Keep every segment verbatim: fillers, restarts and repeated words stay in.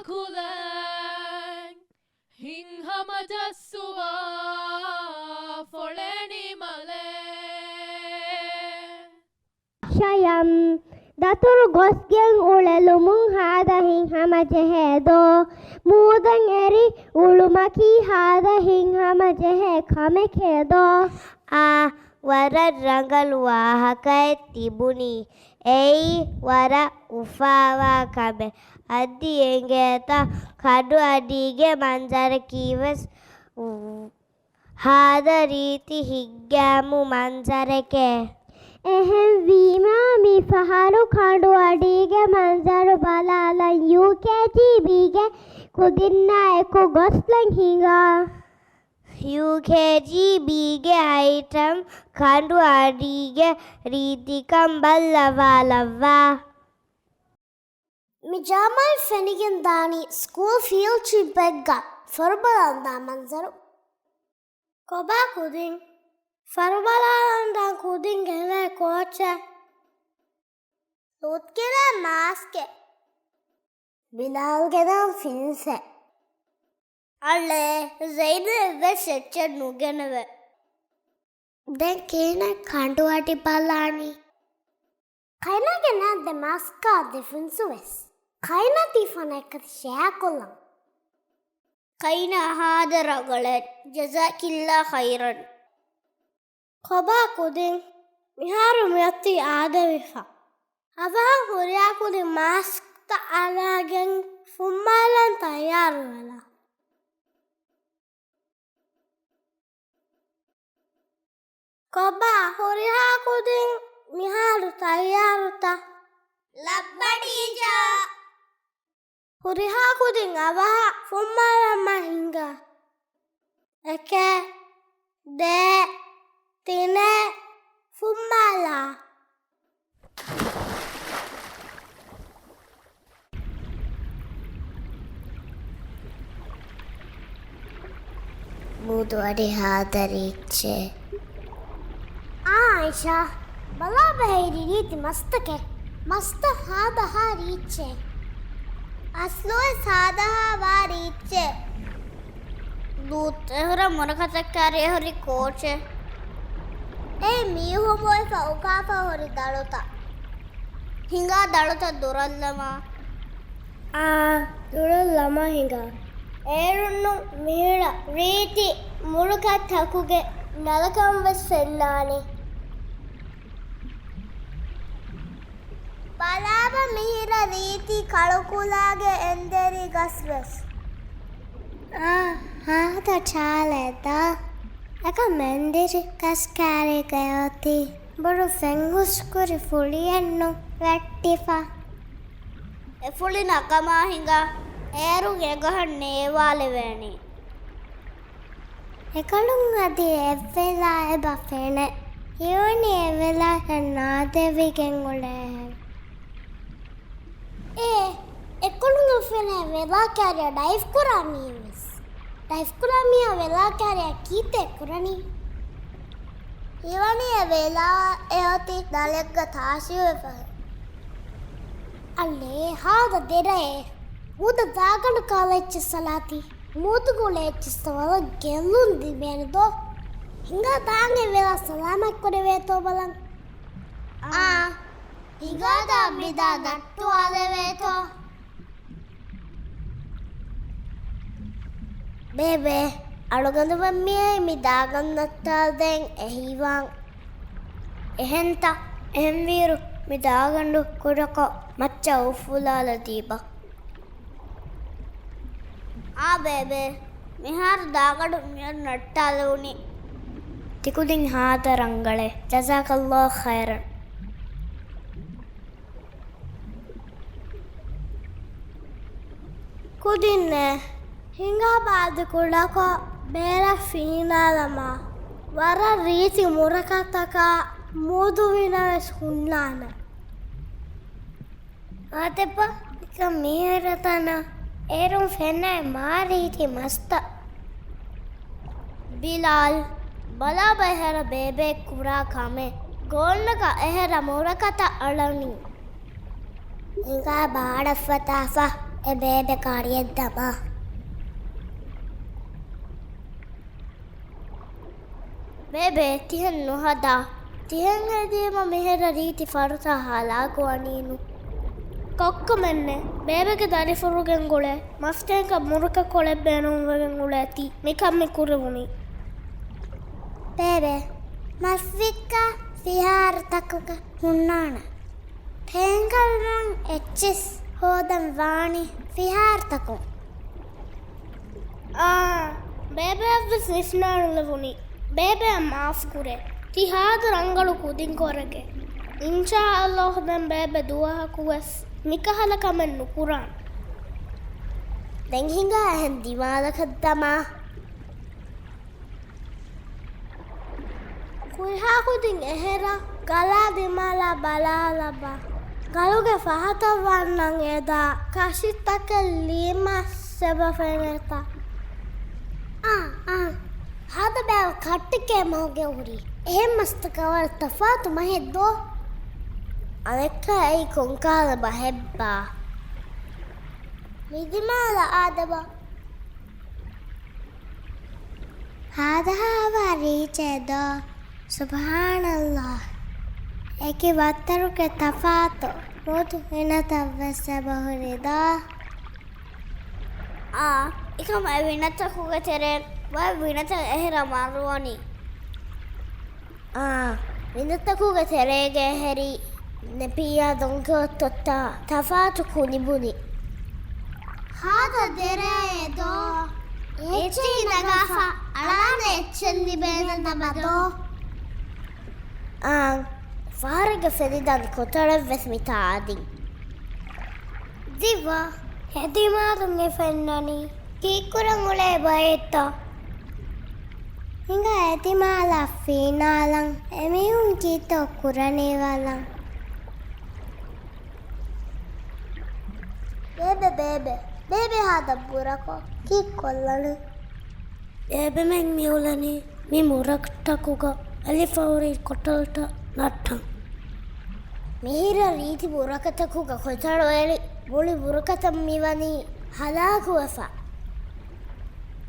ކުލައިން ހިތްހަމަޖައްސުވާ ފޮޅެއް ނިމަލޭ. ޝަޔަމް، ދަތުރު ގޮސްގެން އުޅެލުމުން ހާދަ ހިތްހަމަޖެހޭ ދޯ؟ މޫދަށް އެރި އުޅުމަކީ ހާދަ ހިތްހަމަޖެހޭ ކަމެކޭ ދޯ؟ އާ، ވަރަށް ރަނގަޅު ވާހަކައެއް ތިބުނީ. އެއީ ވަރަށް އުފާވާ ކަމެއް. އަދި އެނގޭތަ ކަނޑުއަޑީގެ މަންޒަރަކީވެސް ހާދަ ރީތި ހިތްގައިމު މަންޒަރެކޭ. އެހެންވީމާ، މިފަހަރު ކަނޑުއަޑީގެ މަންޒަރު ބަލާލަން ޔޫކޭޖީބީގެ ކުދިންނާއެކު ގޮސްލަން ހިނގާ. ޔޫކޭޖީބީގެ އައިޓަމް ކަނޑުއަޑީގެ ރީތިކަން ބައްލަވާލައްވާ. މި ޖާމައިން ފެނިގެން ދާނީ ސްކޫލް ފީލްޑް ޓްރިޕެއްގަ ފަރުބަލަންދާ މަންޒަރު. ކޮބާ ކުދިން؟ ފަރުބަލާލަންދާން ކުދިން ގެނައި ކޯޗެއް؟ ލޫތް ގެނައި މާސްކެއް. ބިލާލް ގެނައި ފިންސެއް. އަޅެ، ޒައިނަބް ވެސް އެއްޗެއް ނުގެނެވޭ. ދެން ކިހިނެއް ކަނޑުއަޑި ބަލާނީ؟ ކައިނާގެ ނާ ދެ މާސްކާ ދެ ފިންސު ވެސް. ކައިނާ ތި ފަނަ އެކަތި ޝެއާ ކޮށްލަން. ކައިނާ ހާދަ ރަނގަޅެއް. ޖަޒާކިއްލާ ޚައިރަން. ކޮބާ ކުދިން؟ މިހާރު މިއޮތީ އާދެވިފަ. އަވަހަށް ހުރިހާ ކުދިން މާސްކްތައް އަރާގެން ފުއްމާލަން ތައްޔާރުވެލާ. ކޮބާ ހުރިހާ ކުދިން މިހާރު ތައްޔާރުތަ؟ ލައްބަ ޓީޗާ. ހުރިހާ ކުދިން އަވަހަށް ފުއްމާލަމާ ހިނގާ. އެކެއް، ދެ، ތިނެއް، ފުއްމާލާ. މޫދު އަޑި ހާދަ ރީއްޗޭ. އާ އައިޝާ، ބަލާބަ ހެއިރި ރީތި މަސްތަކެއް. މަސްތައް ހާދަ ހާ ރީއްޗޭ. އަސްލުވެސް ހާދަ ހާ ވާ ރީއްޗޭ. ދޫތް އެހުރެ މުރަކަތައް ކާރި އެހުރި ކޯޗެއް. އޭ މީހުން ބޮއެފަ އުކާފަ ހުރި ދަޅުތައް. ހިނގާ ދަޅުތައް ދުރަށްލަމާ. އާ، ދުރަށްލަމާ ހިނގާ. އޭރުންނު މިހިރަ ރީތި މުރަކަތަކުގެ ނަލަކަން ވެސް ފެންނާނެ. ބަލާބަ މިހިރަ ރީތި ކަޅުކުލާގެ އެންދެރި ގަސް ވެސް. އާ، ހާދަ ޗާލެއް ދޯ. އެކަމް އެންދެރި ގަސް ކާރީގަ އޮތީ ބޮޑު ފެންހުސްކުރި ފުޅިއެއްނު ވެއްޓިފަ. އެފުޅި ނަގަމާ ހިނގާ އޭރުން އެގަހަށް ނޭވާލެވޭނީ. އެކަލުން އަދި އެއްވެލާ އެބަ ފެނޭ. ހީވަނީ އެވެލާ ނާދެވިގެން އުޅޭހެން. އޭ، އެކަލުން އެފެނޭ ވެލާ ކާރިއަށް ޑައިވް ކުރާ މީހެއް ވެސް. ޑައިވް ކުރާ މީހާ ވެލާ ކާރިއަށް ކީއްތަ ކުރަނީ؟ ހީވަނީ އެ ވެލާ އެއޮތީ ދަޅެއްގަ ތާށިވެފަ. އަލޭ، ހާދަ ދެރައޭ. މޫދަށް ދާގަނޑު ކާލަ އެއްޗެއް ސަލާތީ. މޫދުގަ އުޅޭ އެއްޗިއްސަށް ވަރަށް ގެއްލުން ލިބޭނެ ދޯ؟ ހިނގާ ދާން އެ ވެލާ ސަލާމަތް ކުރެވޭތޯ ބަލަން. އާ، ހިނގާ ދާން މިދާ ނައްޓުވާލެވޭތޯ. ބޭބެ، އަޅުގަނޑުމެން މިއައީ މި ދާގަނޑު ނައްޓާލަދޭން އެހީވާން. އެހެންތަ؟ އެހެންވީއިރު މި ދާގަނޑު ކުޑަކޮށް މައްޗަށް އުފުލާލަދީބަ. އާ ބޭބެ، މިހާރު ދާގަނޑު މިއަށް ނައްޓާލެވުނީ. ތިކުދިން ހާދަ ރަނގަޅޭ. ޖަޒާކައްލާހު ޚައިރަން. ކުދިންނޭ، ހިނގާބާދި ކުޑަކޮށް ބޭރަށް ފިނިނާލަމާ، ވަރަށް ރީތި މުރަކަތަކާ މޫދުވިނަވެސް ހުންނާނެ. އާދެބަ، މިކަން މީހުން ތަނަ އޭރުން ފެންނަ މާ ރީތި މަސްތައް. ބިލާލް، ބަލާބަ އެހެރަ ބޭބެ ކުރާ ކަމެއް. ގޯންނަގަ އެހެރަ މުރަކަތައް އަޅަނީ. ހިނގާ ބާޑަށް ފަތާފަ. އެ ބޭބެ ކާރިއަށް ދަމާ. ބޭބެ، ތިހެން ނުހަދާ. ތިހެން ހެދީމަ މިހިރަ ރީތި ފަރުތާ ހަލާކު ވަނީނު. ކޮއްކޮމެންނެއް. ބޭބެގެ ދަރިފުޅުގެން ގުޅޭ މަސްތަކަކަށް މުރަކަ ކޮޅެއް ބޭނުންވެގެން އުޅޭތީ މިކަން މި ކުރެވުނީ. ބޭބެ، މަސްވިއްކާ ފިހާރަތަކުގަ ހުންނާނެ. ޓޭންކަރުން އެއްޗިސް ހޯދަން ވާނީ ފިހާރަތަކުން. އާ، ބޭބެއަށްވެސް ވިސްނާނުލެވުނީ. ބޭބެއަށް މާފުކުރޭ. ތި ހާދަ ރަނގަޅު ކުދިން ކުރެގެ. އިންޝާﷲ ދެން ބޭބެ ދުވަހަކުވެސް މިކަހަލަ ކަމެއް ނުކުރާނެ. ދެން ހިނގާ އެހެން ދިމާލަކަށް ދަމާ. ކުރިހާ ކުދިން އެހެރަ ގަލާ ދިމާލާ ބަލާލަބަ. ގަލުގެ ފަހަތަށް ވަންނަން އެދާ ކަށިތަކެއް ލީމަސް އެބަ ފެނޭތަ؟ އާ، އާ. ހާދަ ބައިވަރު ކައްޓެއްގެ މަހުގެ ހުރީ. އެހެން މަސްތަކާ ވަރަށް ތަފާތު މަހެއް ދޯ؟ އަނެއްކާ އެއީ ކޮންކަހަލަ ބަހެއްބާ؟ މި ދިމާލަށް އާދެބަ. ހާދަހާވާ ރީޗޭ ދޯ؟ ސުބްޙާނަﷲ. އެކި ވައްތަރުގެ ތަފާތު މޫދު ވިނަތަށްވެސް އެބަހުރި ދޯ؟ އާ، އެކަމަ އެ ވިނަތަކުގެ ތެރޭން ވައި ވިނަތައް އެހެރަ މަރުވަނީ. އާ، ވިނަތަކުގެ ތެރޭގަ އެހެރީ ނެޕިއާ ދޮންކިހޮތްތައްތައް ތަފާތު ކުނިބުނި. ހާދަ ދެރައޭ ދޯ؟ އެއްޗެހި ނަގާފަ އަޅާނެ އެއްޗެއް ލިބޭނެ ނަމަ ދޯ؟ އާނ، ފަހަރެއްގަ ފެނިދާނެ ކޮތަޅެއްވެސް މިތާ އަދި. ދިއްވާ، އެ ދިމާލުން އެ ފެންނަނީ. ކީއްކުރަން އުޅޭ ބައެއްތަ؟ ހިނގާ އެ ދިމާލަށް ފީނާލަން. އެމީހުން ކީއްތޯ ކުރަނީ ވަލަން. ބޭބެ، ބޭބެ، ބޭބެ ހާދަ ބުރަކޮށް ކީއްކޮށްލަނީ؟ ބޭބެމެން މިއުޅެނީ މި މުރަކަތަކުގަ އެލިފަހުރި ކޮތަޅުތައް ނައްޓަން. މިހިރަ ރީތި މުރަކަތަކުގަ ކޮތަޅު އެޅި މުޅި މުރަކަތައް މިވަނީ ހަލާކުވެފަ.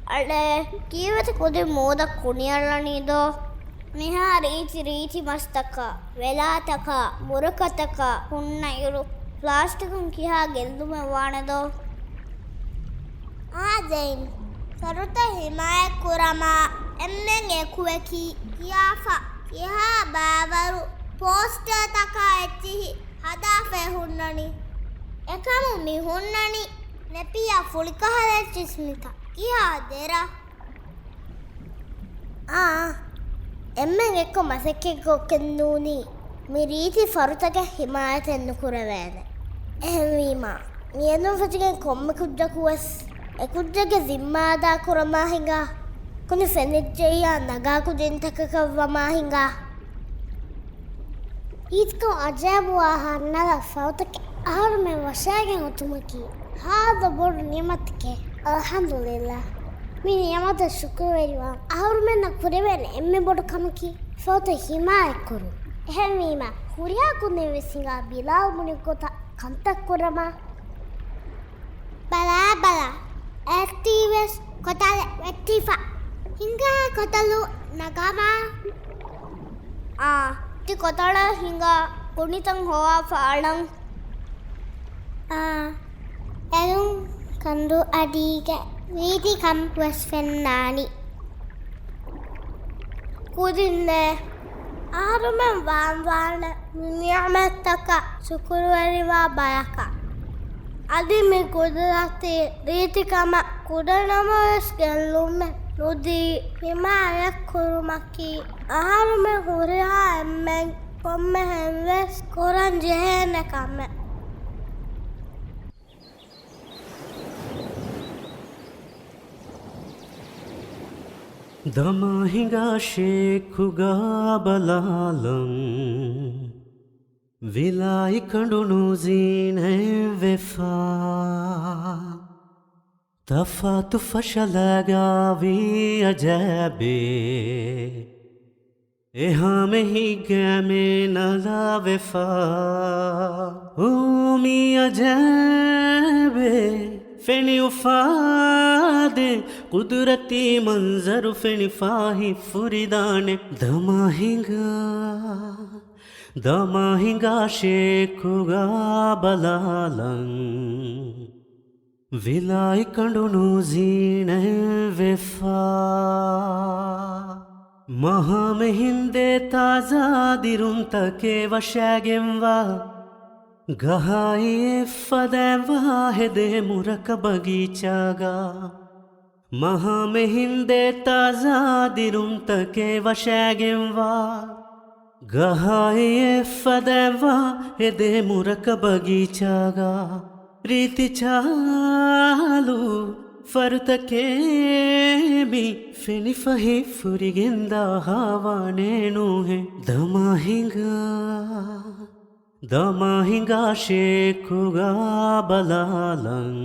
އަޅޭ، ކީއްވެތަ ކުދިން މޫދަށް ކުނިއަޅަނީ ދޯ؟ މިހާ ރީތި ރީތި މަސްތަކާ، ވެލާތަކާ، މުރަކަތަކާ ހުންނައިރު، ޕްލާސްޓިކުން ކިހާ ގެއްލުމެއް ވާނެ ދޯ؟ އާ ޒެއިން، ފަރުތައް ހިމާޔަތް ކުރަމާ، އެންމެން އެކުއެކީ ކިޔާފަ، ކިހާ ބައިވަރު ޕޯސްޓަރތަކާ އެއްޗިހި ހަދާފައި ހުންނަނީ. އެކަމު މި ހުންނަނީ ނެޕިއާ ފުޅިކަހަލަ އެއްޗިސް މިތާ. ކިހާ ދެރަ؟ އާ، އެންމެން އެއްކޮށް މަސައްކަތްކޮށްގެން ނޫނީ މި ރީތި ފަރުތަކެއް ހިމާޔަތެއް ނުކުރެވޭނެ. އެހެންވީމާ، މިއެދުން ފެށިގެން ކޮންމެ ކުއްޖަކުވެސް އެ ކުއްޖެއްގެ ޒިންމާ އަދާކުރަމާ ހިނގާ. ކުނި ފެނިއްޖެއްޔާ ނަގާ ކުދިންތަކަކަށް ވަމާ ހިނގާ. އީތިކޮށް އަޖައިބުވާ ހަންނަލަ ފަރުތަކެއް އަހަރުމެން ވަށައިގެން އޮތުމަކީ ހާދަ ބޮޑު ނިޢުމަތެކޭ. އަލްޙަމްދުލިއްލާހް. މި ނިޢުމަތަށް ޝުކުރުވެރިވާން. އަހަރުމެންނަށް ކުރެވޭނެ އެންމެ ބޮޑު ކަމަކީ ފަރުތައް ހިމާޔަތްކުރުން. އެހެންވީމާ، ހުރިހާ ކުދިން ވެސް ހިނގާ ބިލާލް ބުނި ގޮތަށް ކަންތައް ކުރަމާ. ބަލާ ބަލާ، އެއްޗެހި ވެސް ކޮތަޅެއް ވެއްޓިފަ. ހިނގާ ކޮތަޅު ނަގަމާ. އާ، ތި ކޮތަޅަށް ހިނގާ ކުނިތައް ހޮވާފަ އަޅަން. އާ، އެލުން ކަނދު އަޑީގެ ވީތި ކަން ވެސް ފެންނާނީ. ކުދިންނޭ، އަހަރުމެން ވާންވާނެ މި ނިޢުމަތްތަކަށް ޝުކުރުވެރިވާ ބަޔަކަށް. އަދި މި ގުދުރަތީ ރީތިކަމަށް ކުޑަނަމަވެސް ގެއްލުމެއް ނުދީ، ހިމާޔަތްކުރުމަކީ އަހަރުމެން ހުރިހާ އެންމެން ކޮންމެހެން ވެސް ކުރަން ޖެހޭނެ ކަމެއް. ދަމާ ހިނގާ ޝޭކުގަ ބަލާލަން، ވިލާއި ކަނޑު ނޫޒީނެއް ވެފަ. ތަފާތު ފަށަލައިގަ ވީ އަޖައިބެއް. އެހާމެހިގެ މޭނަލާވެފަ އުމީ އަޖައިބެއް ފެނި އުފާދެ، ޤުދުރަތީ މަންޒަރު ފެނިފާ ހިތް ފުރިދާނެ. ދަމާ ހިނގާ، ދަމާ ހިނގާ ޝޭކުގާ ބަލާލަން. ވިލާއި ކަނޑުނު ޒީނަތްވެފަ. މަހާމެހިންދޭ ތާޒާ ދިރުންތަކެއް ވަށައިގެންވާ. ގަހާއި އެއްފަދައިން ވާ ހެދޭ މުރަކަ ބަގީޗާގަ. މަހާމެހިންދޭ ތާޒާ ދިރުންތަކެއް ވަށައިގެންވާ. ގަހާއި އެއްފަދައިން ވާ ހެދޭ މުރަކަ ބަގީޗާގަ. ރީތި ޗާލު ފަރުތަކެއް މި ފެނިފަ ހިތް ފުރިގެންދާ ހާވާނޭ ނޫހެއް. ދަމާ ހިނގާ، ދަމާ ހިނގާ ޝޭކުގާ ބަލާލަން.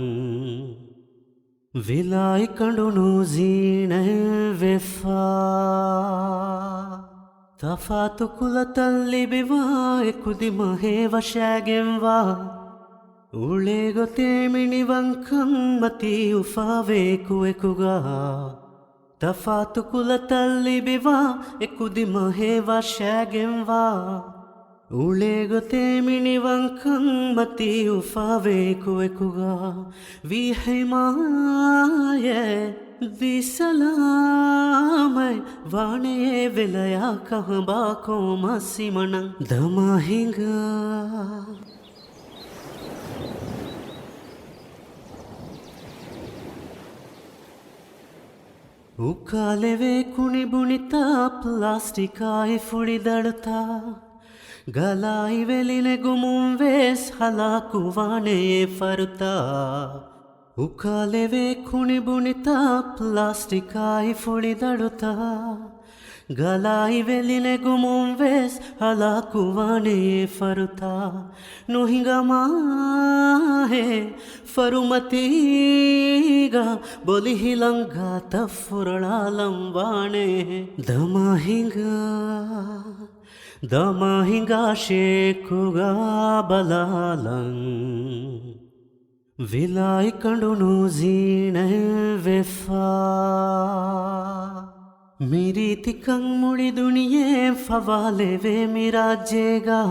ވިލާއި ކަނޑުނު ޒީނަތްވެފަ. ތަފާތު ކުލަތައް ލިބިވާ އެކުދި މަހެއް ވަށައިގެންވާ. އުޅޭ ގޮތެއް މިނިވަންކަން މަތީ އުފާވޭ އެކުއެކުގަ. ތަފާތު ކުލަތައް ލިބިވާ އެކުދި މަހެއް ވަށައިގެންވާ. އުޅޭ ގޮތެއް މިނިވަންކަން މަތީ އުފާވޭ އެކުއެކުގަ. ވީ ހިމާޔަތް، ވީ ސަލާމަތް ވާނެޔޭ ވެލަޔާ ކަހަނބާ ކޯމަސް އިމަނަށް. ދަމާ ހިނގާ. އުކާލެވޭ ކުނިބުނިތައް ޕްލާސްޓިކާއި ފުޅިދަޅުތައް، ގަލާއި ވެލި ނެގުމުން ވެސް ހަލާކުވާނެ އެ ފަރުތައް. އުކާލެވޭ ކުނިބުނިތައް ޕްލާސްޓިކާއި ފުޅިދަޅުތައް، ގަލާއި ވެލި ނެގުމުން ވެސް ހަލާކުވާނެ އެ ފަރުތައް. ނުހިނގާ މާހެއް ފަރުމަތީގަ ބޮލި ހިލަން ގާތަށް ފުރޮޅާލަން ވާނެ. ދަމާ ހިނގާ، ދަމާ ހިނގާ ޝޭކުގާ ބަލާލަން. ވިލާއި ކަނޑުނު ޒީނަތްވެފަ. މި ރީތިކަން މުޅި ދުނިޔެ ފަވާލެވޭ މި ރާއްޖޭގަ.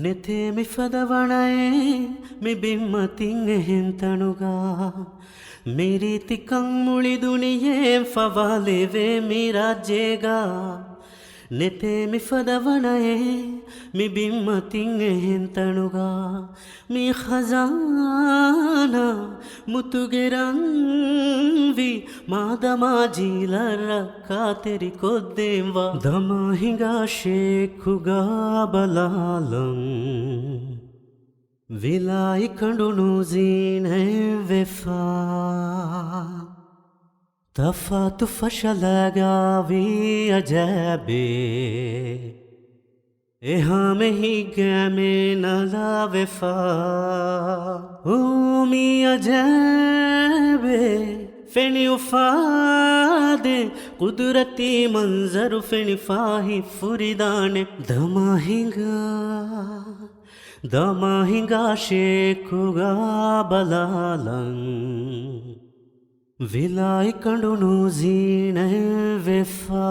ނެތޭ މިފަދަ ވަނައެއް މި ބިންމަތިން އެހެން ތަނުގަ. މި ރީތިކަން މުޅި ދުނިޔެ ފަވާލެވޭ މި ރާއްޖޭގަ. ނެތޭ މިފަދަ ވަނައެއް މި ބިންމަތިން އެހެން ތަނުގަ. މި ޚަޒާނާ މުތުގެ ރަންވީ މާދަމާ ޖީލަށް ރައްކާތެރިކޮށްދޭންވާ. ދަމާ ހިނގާ ޝޭކުގާ ބަލާލަން. ވިލާއި ކަނޑުނު ޒީނަތްވެފަ. ތަފާތު ފަށަލައިގަ ވީ އަޖައިބެއް. އެހާމެހިގެ މޭނަލާވެފަ. އުމީ އަޖައިބެއް ފެނި އުފާދެ، ޤުދުރަތީ މަންޒަރު ފެނިފާ ހިތް ފުރިދާނެ. ދަމާ ހިނގާ، ދަމާ ހިނގާ ޝޭކުގާ ބަލާލަން. ވިލާއި ކަނޑުނު ޒީނަތްވެފަ.